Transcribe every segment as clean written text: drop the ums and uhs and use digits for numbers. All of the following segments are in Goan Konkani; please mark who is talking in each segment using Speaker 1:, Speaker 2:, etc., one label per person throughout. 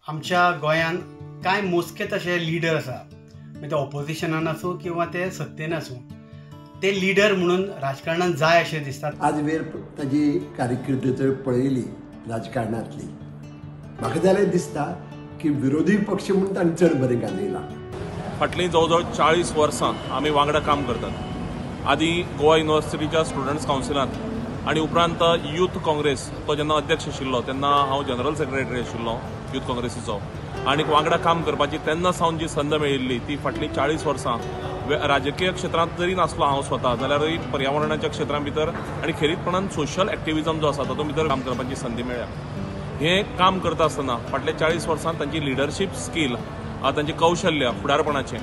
Speaker 1: आमच्या गोंयांत कांय मोजके तशे लिडर आसा, मागीर ते ऑपोजिशनान आसूं किंवा ते सत्तेन आसूं, ते लिडर म्हणून राजकारणान जाय अशें दिसतात.
Speaker 2: आज वेर ताजी कारकिर्द जर पळयली राजकारणांतली, म्हाका जाल्यार दिसता की विरोधी पक्ष म्हणून ताणें चड बरें गाजयलां.
Speaker 3: फाटलीं जवळ जवळ 40 वर्सां आमी वांगडा काम करतात. आदी गोवा युनिवर्सिटीच्या स्टुडंट्स कावन्सिलांत आनी उपरांत यूथ काँग्रेस तो जेन्ना अध्यक्ष आशिल्लो तेन्ना हांव जनरल सेक्रेटरी आशिल्लो यूथ काँग्रेसीचो, आनी वांगडा काम करपाची तेन्ना सावन जी संद मेळिल्ली ती फाटलीं 40 वर्सां राजकीय क्षेत्रांत जरी नासलो हांव स्वता जाल्यारूय पर्यावरणाच्या क्षेत्रां भितर आनी खेरीतपणान सोशल एक्टिविजम जो आसा तातूंत भितर काम करपाची संदी मेळ्ळ्या. हें काम करता आसतना फाटल्या 40 वर्सांत तांची लिडरशीप स्कील, तांचें कौशल्य, फुडारपणाचें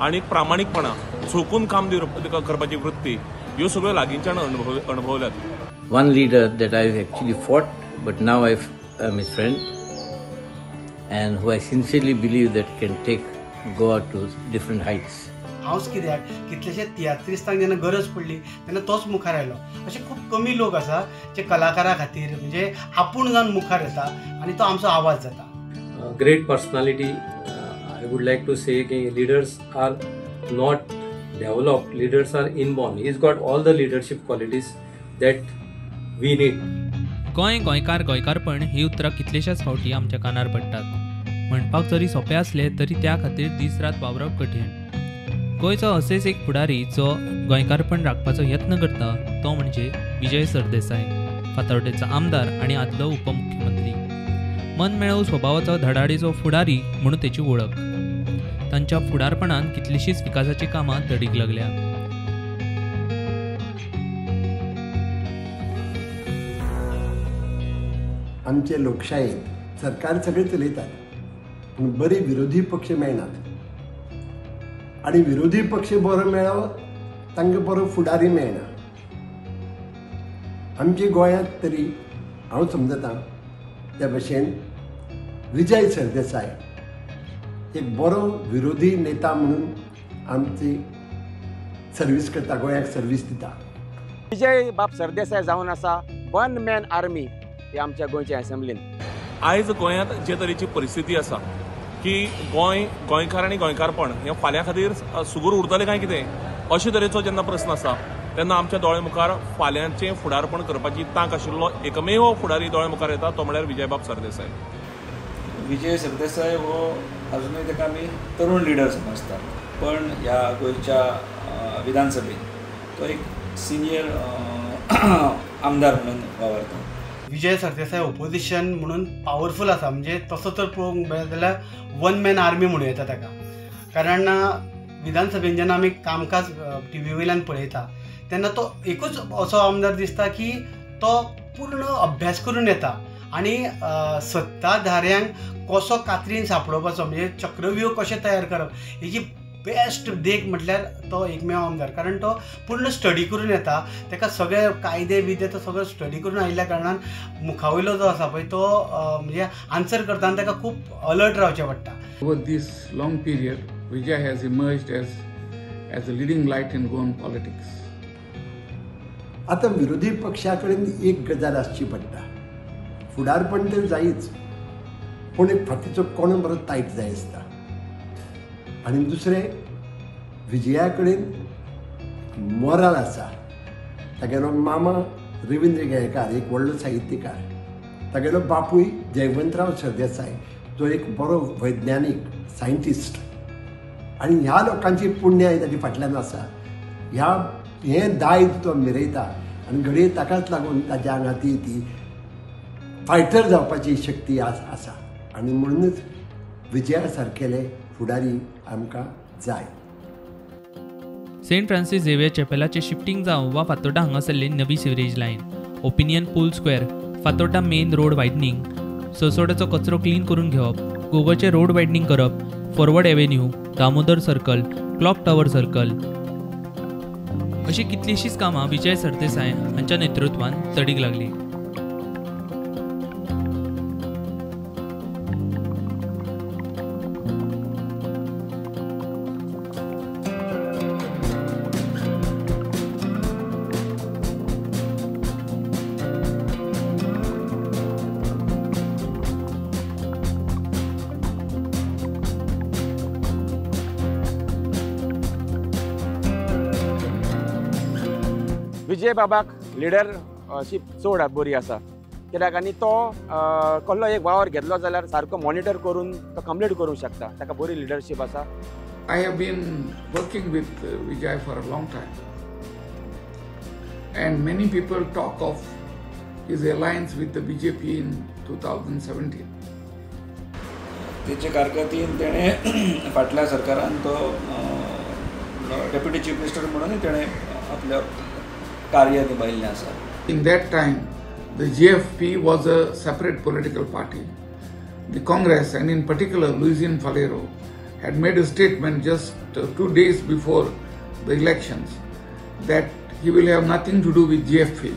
Speaker 3: आनी प्रामाणीकपणा, झोकून काम करपाची वृत्ती ह्यो सगळ्यो लागींच्यान अणभवल्यात.
Speaker 4: One leader that I actually fought, but now I am his friend, and who I sincerely believe that can take Goa to different heights.
Speaker 1: हांवच कित्याक कितलेशे तियात्रिस्तांक जेन्ना गरज पडली तेन्ना तोच मुखार आयलो. अशे खूब कमी लोक आसा जे कलाकारा खातीर म्हणजे आपूण जावन मुखार येता आनी तो आमचो आवाज जाता.
Speaker 5: Great personality. I would like to say की leaders are not developed, leaders are inborn. He is got all the leadership qualities that we need.
Speaker 6: Goa, गोंयकार, गोंयकारपण ही उतरां कितलेशाच फावटी आमच्या कानार पडटात. म्हणपाक जरी सोंपें आसलें तरी त्या खातीर दीस रात वावरप कठीण. गोंयचो असेच एक फुडारी जो गोंयकारपण राखपाचो यत्न करता तो म्हणजे विजय सरदेसाय, फातोर्डेचो आमदार आनी आदलो उपमुख्यमंत्री. मनमेळावू स्वभावाचो धडाडीचो फुडारी म्हणून तेची वळख. तांच्या फुडारपणान कितलीशींच विकासाचीं कामां तडीक लागल्या.
Speaker 2: आमचे लोकशायेंत सरकार सगळे चलयतात, पूण बरे विरोधी पक्ष मेळनात, आनी विरोधी पक्ष बरो मेळ्ळो तांकां बरो फुडारी मेळना. आमच्या गोंयांत तरी हांव समजता त्या भशेन विजय सरदेसाय एक बरो विरोधी नेता म्हणून आमची सर्वीस करता, गोंयाक सर्वीस दिता.
Speaker 7: विजय बाब सरदेसाय जावन आसा वन मॅन आर्मी हे आमच्या गोंयच्या असेंब्लीन.
Speaker 3: आयज गोंयांत जे तरेची परिस्थिती आसा की गोंय, गोंयकार आनी गोंयकारपण हें फाल्यां खातीर सुगूर उरतलें काय कितें अशे तरेचो जेन्ना प्रस्न आसा तेन्ना आमच्या दोळे मुखार फाल्यांचें फुडारपण करपाची तांक आशिल्लो एकमेव फुडारी दोळे मुखार येता तो म्हळ्यार विजयबाब सरदेसाय.
Speaker 8: विजय सरदेसाय हो अजुनूय ताका आमी तरुण लिडर समजतात, पण ह्या गोंयच्या विधानसभेत तो एक सिनियर आमदार म्हणून वावरता.
Speaker 1: विजय सरदेसाय ओपोजिशन म्हणून पावरफूल आसा, म्हणजे तसो तर पळोवंक मेळत जाल्यार वन मॅन आर्मी म्हणूं येता ताका. कारण विधानसभेन जेन्ना आमी कामकाज टीव्ही वयल्यान पळयता तेन्ना तो एकूच असो आमदार दिसता की तो पूर्ण अभ्यास करून येता आनी सत्ताधाऱ्यांक कसो कात्रीन सांपडोवपाचो, म्हणजे चक्रव्यूह कशें तयार करप हेजी बेस्ट देख म्हटल्यार तो एकमेव आमदार. कारण तो पूर्ण स्टडी करून येता, ताका सगळे कायदे बिदे तो सगळो स्टडी करून आयिल्ल्या कारणान मुखावयलो जो आसा पळय तो म्हणजे आन्सर करतना ताका खूब अलर्ट रावचें पडटा.
Speaker 9: Over this long period, Vijay has emerged as a leading light in Goan politics.
Speaker 2: आतां विरोधी पक्षा कडेन एक गजाल आसची पडटा, फुडारपण तर जायच, पूण एक फाटीचो कोणो बरो तायट जाय आसता. आनी दुसरें, विजया कडेन मोराल आसा. तागेलो मामा रविंद्र केळेकार एक व्हडलो साहित्यकार, तागेलो बापूय जयवंतराव सरदेसाय जो एक बरो वैज्ञानीक सायंटिस्ट, आनी ह्या लोकांची पुण्याय ताजे फाटल्यान आसा. ह्या हें दायज तो मिरयता आनी घडये ताकाच लागून ताज्या आंगांत ती फायटर जावपाची शक्ती आसा, आनी म्हणूनच विजया सारकेले फुडारी आमकां जाय.
Speaker 6: सेंट फ्रांसीस झेवियर चॅपेलाचें शिफ्टींग जावं वा फातोर्डा हांगासरली नवी sewerage line, opinion poll square, Fatorda main road widening, सोसोड्याचो कचरो क्लीन करून घेवप, गोगोचे रोड वायडनींग करप, forward avenue, Damodar circle, clock tower circle अशी कितलीशींच कामां विजय सरदेसाय हांच्या नेतृत्वान तडीक लागली.
Speaker 7: विजय बाबाक लिडरशीप चड बरी आसा कित्याक आनी तो कसलो एक वावर घेतलो जाल्यार सारको मॉनिटर करून तो कंप्लीट करूंक शकता, ताका बरी लिडरशीप आसा.
Speaker 9: I have been working with Vijay for a long time and many people talk of his alliance with the BJP in 2017.
Speaker 8: तेचे कारकिर्दीन तेणें फाटल्या सरकारान तो डेप्युटी चीफ मिनिस्टर म्हणूनय तेणें आपलें कार्य निभायिल्लें आसा.
Speaker 9: In that time, the GFP was a separate political party. The Congress, and in particular Luizinho Faleiro, had made a statement just 2 days before the elections that he will have nothing to do with GFP,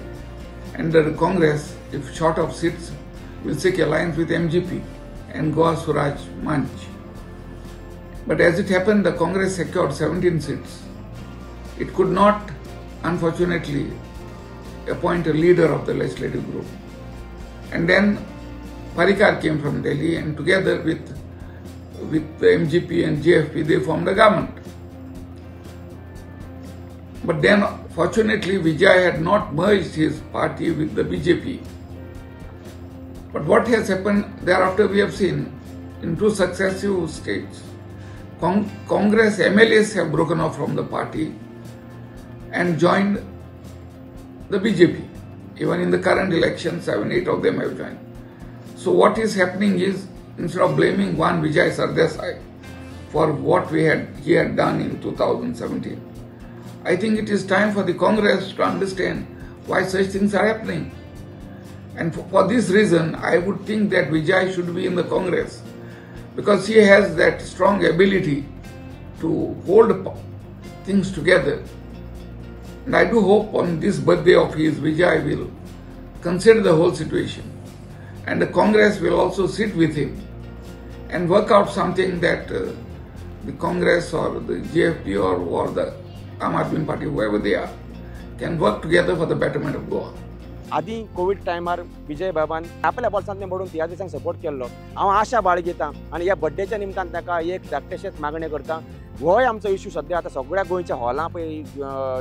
Speaker 9: and that the Congress, if short of seats, will seek alliance with MGP and Goa Swaraj Manch. But as it happened, the Congress secured 17 seats. It could not, unfortunately, appoint a leader of the legislative group. And then Parrikar came from Delhi, and together with the MGP and GFP, they formed a government. But then, fortunately, Vijay had not merged his party with the BJP. But what has happened thereafter, we have seen in two successive states. Congress MLAs have broken off from the party and joined the BJP. Even in the current election, 7-8 of them have joined. So what is happening is, instead of blaming one Vijay Sardesai for what he had done in 2017, I think it is time for the Congress to understand why such things are happening. And for this reason, I would think that Vijay should be in the Congress, because he has that strong ability to hold things together. And I do hope on this birthday of his, Vijay will consider the whole situation. And the Congress will also sit with him and work out something that the Congress or the GFP or the Aam Aadmi Party, whoever they are, can work together for the betterment of Goa.
Speaker 7: आदी कोवीड टायमार विजय बाबान आपल्या बोल्सांतल्यान पडून तियात्रिसांक सपोर्ट केल्लो. हांव आशा बाळगितां आनी ह्या बड्डेच्या निमतान ताका एक धाकटेशेच मागणें करता. होय आमचो इशू सद्या आतां सगळ्या गोंयच्या हॉलां पळय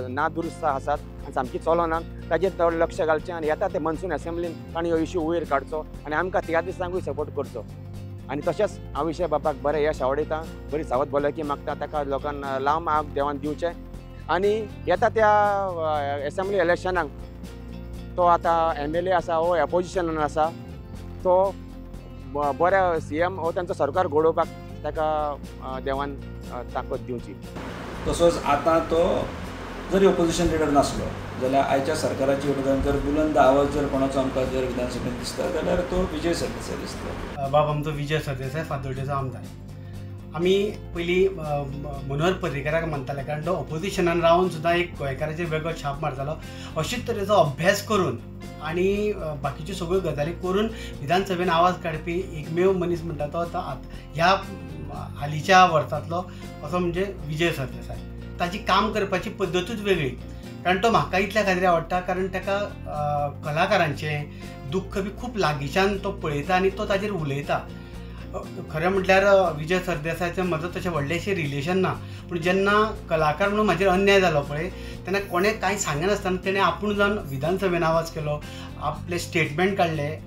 Speaker 7: नादुरुस्त आसात आनी सामकी चलना, ताजेर चड लक्ष घालचें आनी येता ते मनसून एसेंब्लीन ताणें हो इशू वयर काडचो आनी आमकां तियात्रिसांकूय सपोर्ट करचो. आनी तशेंच हांव विजय बाबाक बरें यश आवडयता, बरी सावत भलायकी मागता, ताका लोकांक लांब आग देवान दिवचें आनी येता त्या एसेंब्ली इलेक्शनाक तो आतां MLA आसा हो एपोजिशनान आसा, तो बऱ्या CM हो तांचो सरकार घडोवपाक ताका देवान ताकद दिवची.
Speaker 8: तसोच आतां तो जरी ओपोजिशन लिडर नासलो जाल्यार आयच्या सरकाराच्या विरोधान जर बुलंद आवाज जर कोणाचो आमकां जर विधानसभेंत दिसता जाल्यार तो विजय सरदेसाय दिसता.
Speaker 1: बाब आमचो विजय सरदेसाय फातोड्डेचो आमदार. आमी पयलीं मनोहर पर्रीकाराक मानताले, कारण तो ओपोजिशनान रावन सुद्दां एक गोंयकाराचेर वेगळो छाप मारतालो. अशेच तरेचो अभ्यास करून आनी बाकीच्यो सगळ्यो गजाली करून विधानसभेन आवाज काडपी एकमेव मनीस म्हणटा तो आतां ह्या हालींच्या वर्सांतलो असो म्हणजे विजय सरदेसाय. ताची काम करपाची पद्दतूच वेगळी, कारण तो म्हाका इतल्या खातीर आवडटा कारण ताका कलाकारांचें दुख्ख बी खूब लागींच्यान तो पळयता आनी तो ताजेर उलयता. खरें म्हटल्यार विजय सरदेसायाचें म्हजो तशें व्हडलेंशें रिलेशन ना, पूण जेन्ना कलाकार म्हणून म्हाजेर अन्याय जालो पळय तेन्ना कोणें कांय सांगनासतना तेणें आपूण जावन विधानसभेन आवाज केलो, आपलें स्टेटमेंट काडलें.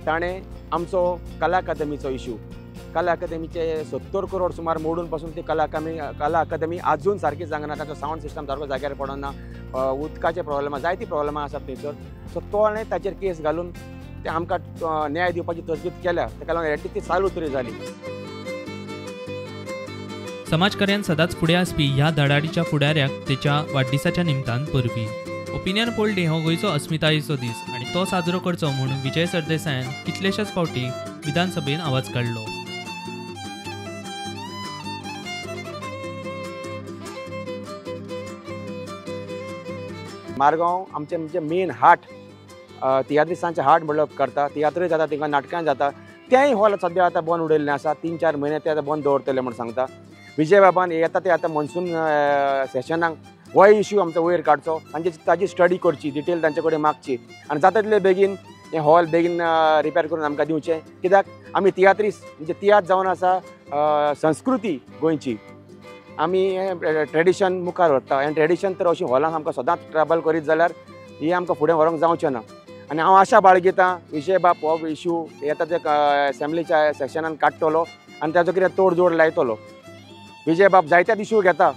Speaker 7: ताणें आमचो कला अकादमीचो इशू, कला अकादमीचे 70 करोड सुमार मोडून पासून ती कला अकादमी आजून सारकी जावंक ना, ताचो सावंड सिस्टम सारको जाग्यार पडना, उदकाचे प्रॉब्लेमां जायतीं प्रॉब्लेमां आसात थंयसर. सो तो ताचेर केस घालून ते आमकां न्याय दिवपाची तजवीज केल्या, ताका लागून एटलीस्ट ती चालू तरी जाली.
Speaker 6: समाजकार्यान सदांच फुडें आसपी ह्या धडाडीच्या फुडाऱ्याक तेच्या वाडदिसाच्या निमतान परबी. ओपिनियन पोल डे हो गोंयचो अस्मितायेचो दीस आनी तो साजरो करचो म्हूण विजय सरदेसायान कितलेशेच फावटी विधानसभेन आवाज काडलो.
Speaker 7: मारगांव आमचें म्हणजे मेन हार्ट, तियात्रिसांचें हार्ट म्हणल्यार करता, तियात्रूय जाता थिंगा, नाटकां जाता. तेंय हॉल सद्या आतां बंद उडयल्लें आसा, 3-4 म्हयने ते आतां बंद दवरतले म्हूण सांगता. विजय बाबान येता ते आतां मनसून सेशनाक होय इशू आमचो वयर काडचो, तांची ताजी स्टडी करची, डिटेल तांचे कडेन मागची आनी जाता तितले बेगीन हें हॉल बेगीन रिपेर करून आमकां दिवचें. कित्याक आमी तियात्रीस म्हणजे तियात्र जावन आसा संस्कृती गोंयची, आमी हें ट्रेडिशन मुखार व्हरता आनी ट्रेडिशन तर अशी हॉलांक आमकां सदांच ट्रबल करीत जाल्यार ही आमकां फुडें व्हरूंक जावचें ना. आनी हांव आशा बाळगितां विजय बाब हो इशू येता ते असेंब्लीच्या सेशनान काडटलो आनी ताजो कितें तोडजोड लायतलो. विजय बाब जायत्याच इशू घेता,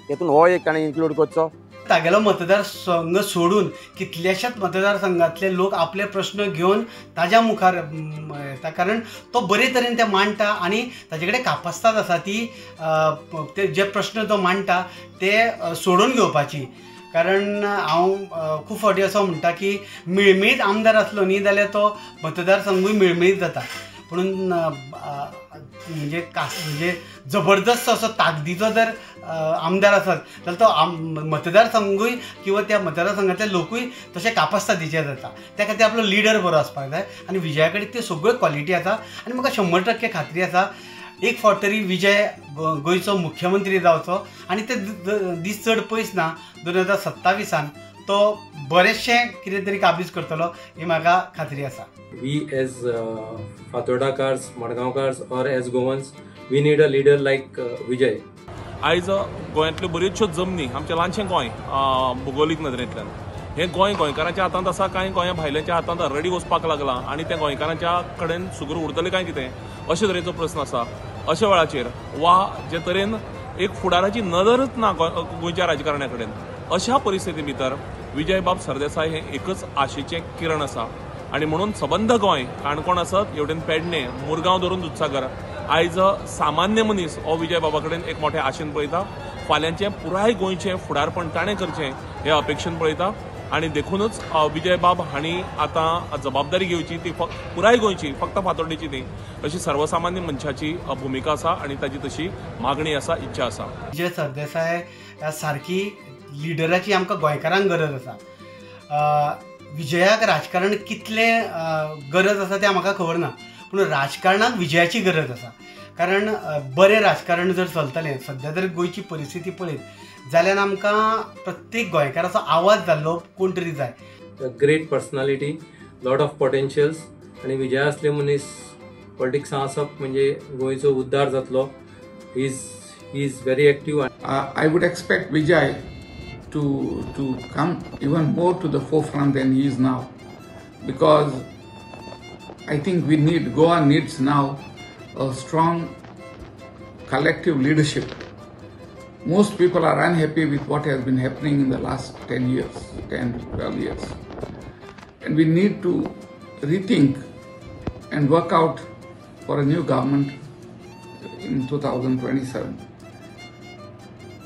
Speaker 7: तेतून हो एक ताणें इन्क्लूड करचो.
Speaker 1: तागेलो मतदारसंघ सोडून कितल्याशाच मतदारसंघातले लोक आपले प्रश्न घेवन ताज्या मुखार येता, कारण तो बरे तरेन ते मांडटा आनी ताजे कडेन कापस्ताद आसा ती ते जे प्रश्न तो मांडटा ते सोडून घेवपाची. कारण हांव खूब फावटी असो म्हणटा की मिळमिळीत आमदार आसलो न्ही जाल्यार तो मतदारसंघूय मिळमिळीत जाता, पूण म्हणजे म्हणजे जबरदस्त असो ताकदीचो जर आमदार आसत जाल्यार तो मतदारसंघूय किंवा त्या मतदारसंघातले लोकूय तशे कापस्तादीचे जाता. त्या खातीर आपलो लिडर बरो आसपाक जाय आनी विजया कडेन त्यो सगळ्यो क्वॉलिटी आसा आनी म्हाका 100% खात्री आसा एक फावट तरी विजय गोंयचो मुख्यमंत्री जावचो आनी ते दीस चड पयस ना, 2027 तो बरेचशें कितें तरी काबीज करतलो ही म्हाका खात्री आसा.
Speaker 5: We as Fatordakars, Madgaonkars or as Goans, we need a leader like Vijay.
Speaker 3: आयज गोंयांतल्यो बऱ्योचश्यो जमनी, आमचें ल्हानशें गोंय भुगोलीक नदरेंतल्यान, हें गोंय गोंयकारांच्या हातांत आसा, कांय गोंया भायल्यांच्या हातांत ऑलरेडी वचपाक लागलां आनी तें गोंयकारांच्या कडेन सुगूर उरतलें काय कितें अशे तरेचो प्रस्न आसा. अशा वेळाचेर वा जे तरेन एक फुडाराची नदरच ना गोंयच्या राजकारण्या कडेन, अशा परिस्थिती भितर विजय बाब सरदेसाय हें एकच आशेचें किरण आसा आनी म्हणून सबंद गोंय, काणकोण आसत, हेवटेन पेडणे, मुरगांव धरून दुदसागर, आयज सामान्य मनीस हो विजय बाबा कडेन एक मोठे आशेन पळयता. फाल्यांचें पुराय गोंयचें फुडारपण ताणें करचें हे अपेक्षेन पळयता आनी देखूनच विजय बाब हांणी आतां जबाबदारी घेवची ती पुराय गोंयची, फक्त फातोड्डेची न्ही, अशी सर्वसामान्य मनशाची भुमिका आसा आनी ताजी तशी मागणी आसा, इच्छा आसा.
Speaker 1: विजय सरदेसाय सारकी लिडराची आमकां गोंयकारांक गरज आसा. विजयाक राजकारण कितलें गरज आसा तें म्हाका खबर ना, पूण राजकारणाक विजयाची गरज आसा. कारण बरें राजकारण जर चलतलें, सद्या जर गोंयची परिस्थिती पळयत जाल्यार आमकां प्रत्येक गोंयकाराचो आवाज जाल्लो कोण तरी जाय.
Speaker 5: Great personality, lot of potentials आनी विजय असले मनीस पॉलिटिक्सां आसप म्हणजे गोंयचो उद्धार जातलो. He is very active.
Speaker 9: I would expect Vijay to come even more to the forefront than he is now, because I think we need, Goa needs now a strong collective leadership. Most people are unhappy with what has been happening in the last 10 years, 10 to 12 years. And we need to rethink and work out for a new government in 2027.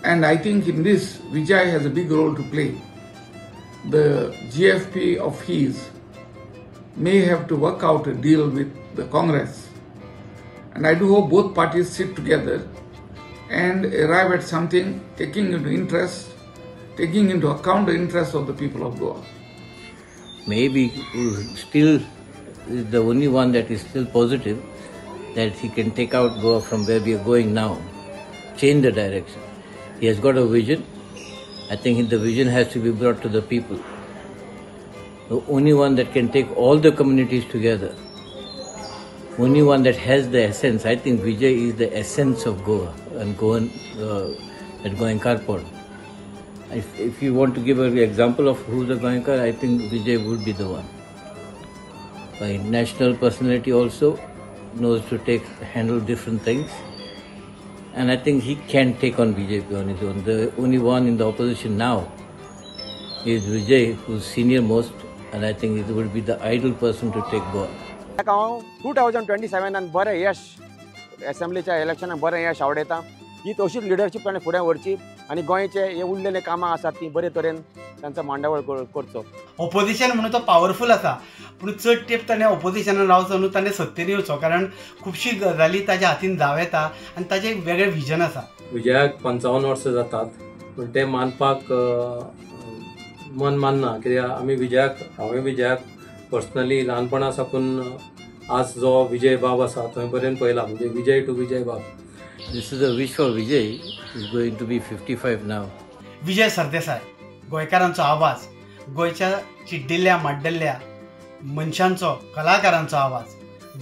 Speaker 9: And I think in this, Vijay has a big role to play. The GFP of his may have to work out a deal with the Congress. And I do hope both parties sit together and arrive at something taking into account the interests of the people of Goa.
Speaker 4: Maybe still is the only one that is still positive that he can take out Goa from where we are going now, change the direction. He has got a vision. I think the vision has to be brought to the people. The only one that can take all the communities together, only one that has the essence. I think Vijay is the essence of Goa and Goan, that Goenkarpon. If you want to give an example of who's a Goenkar, I think Vijay would be the one. By national personality also knows to handle different things. And I think he can take on BJP on his own. The only one in the opposition now is Vijay, who's senior most, and I think it would be the ideal person to take Goa.
Speaker 7: हांव 2027 बरें यश एसेंब्लीच्या इलेक्शनाक बरें यश आवडयता. ही तशीच लिडरशीप ताणें फुडें व्हरची आनी गोंयचे हे उरलेले कामां आसात ती बरे तरेन तांचो मांडावळ करचो.
Speaker 1: ऑपोजिशन म्हणून तो पावरफूल आसा, पूण चड तेंप ताणें ऑपोजिशनान रावचो न्हू, ताणें सत्तेर येवचो, कारण खुबशी गजाली ताज्या हातीन जावं येता आनी ताजें एक वेगळें विजन आसा.
Speaker 5: विजयाक 55 वर्सां जातात, पूण तें मानपाक मन मानना, कित्याक आमी विजयाक, हांवें विजयाक पर्सनली ल्हानपणा साकून आज जो विजय बाब आसा थंय पर्यंत पळयला, म्हणजे विजय टू विजय बाब.
Speaker 4: This is a wish for Vijay. He is going to be 55 now.
Speaker 1: Vijay Sardesai गोंयकारांचो आवाज, गोंयच्या चिड्डिल्ल्या माड्डल्ल्या मनशांचो, कलाकारांचो आवाज,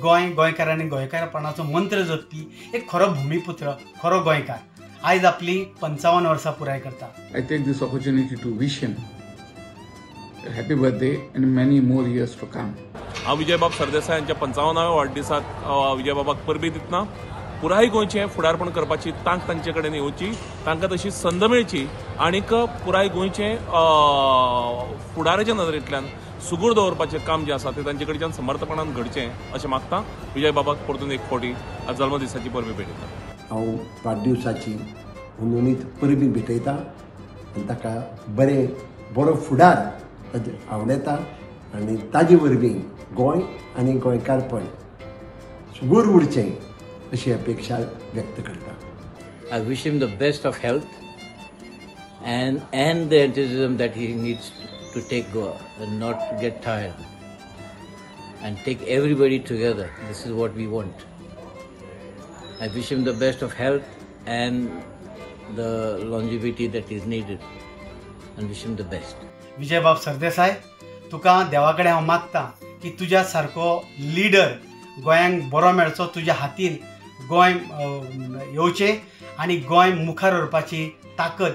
Speaker 1: गोंय गोंयकारांनी गोंयकारपणाचो मंत्र जपपी एक खरो भूमिपुत्र, खरो गोंयकार आयज आपली 55 वर्सां पुराय करता.
Speaker 9: I take this opportunity to wish him happy birthday and many more years to come.
Speaker 3: हांव विजयबाब सरदेसाय हांच्या 55व्या वाडदिसाक विजयबाबाक परबीं दितना पुराय गोंयचें फुडारपण करपाची तांक तांचे कडेन येवची, तांकां तशी संद मेळची आनीक पुराय गोंयचें फुडाराच्या नदरेंतल्यान सुगूर दवरपाचें काम जें आसा तें तांचे कडच्यान समर्थपणान घडचें अशें मागता. विजयबाबाक परतून एक फावटी जल्मदिसाची परबीं भेटयता.
Speaker 2: हांव वाडदिवसाची हुनहुनीत परबीं भेटयता आनी ताका बरें बरो फुडार ताजे आवडटा आनी ताजे वरवीं गोंय आनी गोंयकारपण सुगूर उरचें अशी अपेक्षा व्यक्त करता.
Speaker 4: I wish him the best of health and the enthusiasm that he needs to take Goa and not get tired and take everybody together. This is what we want. I wish him the best of health and the longevity that is needed and wish him the best.
Speaker 1: Vijaybab Sardesai, तुका देवा कडेन हांव मागता की तुज्या सारको लिडर गोंयांक बरो मेळचो, तुज्या हातीन गोंय येवचें आनी गोंय मुखार व्हरपाची ताकद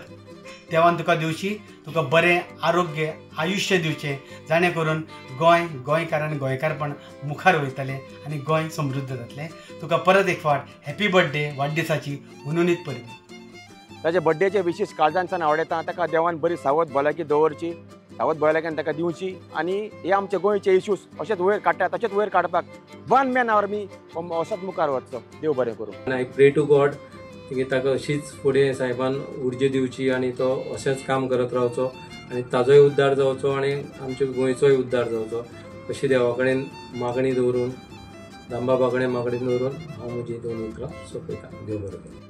Speaker 1: देवान तुका दिवची, तुका बरें आरोग्य आयुश्य दिवचें, जाणें करून गोंय गोंयकार आनी गोंयकारपण मुखार वयतलें आनी गोंय समृद्ध जातलें. तुका परत एक फावट हॅपी बर्थडे, वाडदिसाची हुनहुनीत परबीं.
Speaker 7: ताच्या बड्डेचे विशेश काळजांतल्यान आवडटा. ताका देवान बरी सावध भलायकी दवरची, सावध भलायकेन ताका दिवची आनी हे आमचे गोंयचे इश्यूज अशेंच वयर काडटा, तशेंच वयर काडपाक वन मॅन आर्मी अशेंच मुखार वचचो. देव बरें करूं.
Speaker 5: I pray to God की ताका अशीच फुडें साहेबान उर्जा दिवची आनी तो अशेंच काम करत रावचो आनी ताजोय उद्धार जावचो आनी आमच्या गोंयचोय उद्धार जावचो अशी देवा कडेन मागणी दवरून, दामबाबा कडेन मागणी दवरून हांव म्हजी दोन उतरां सोंपयतां. देव बरें करूं.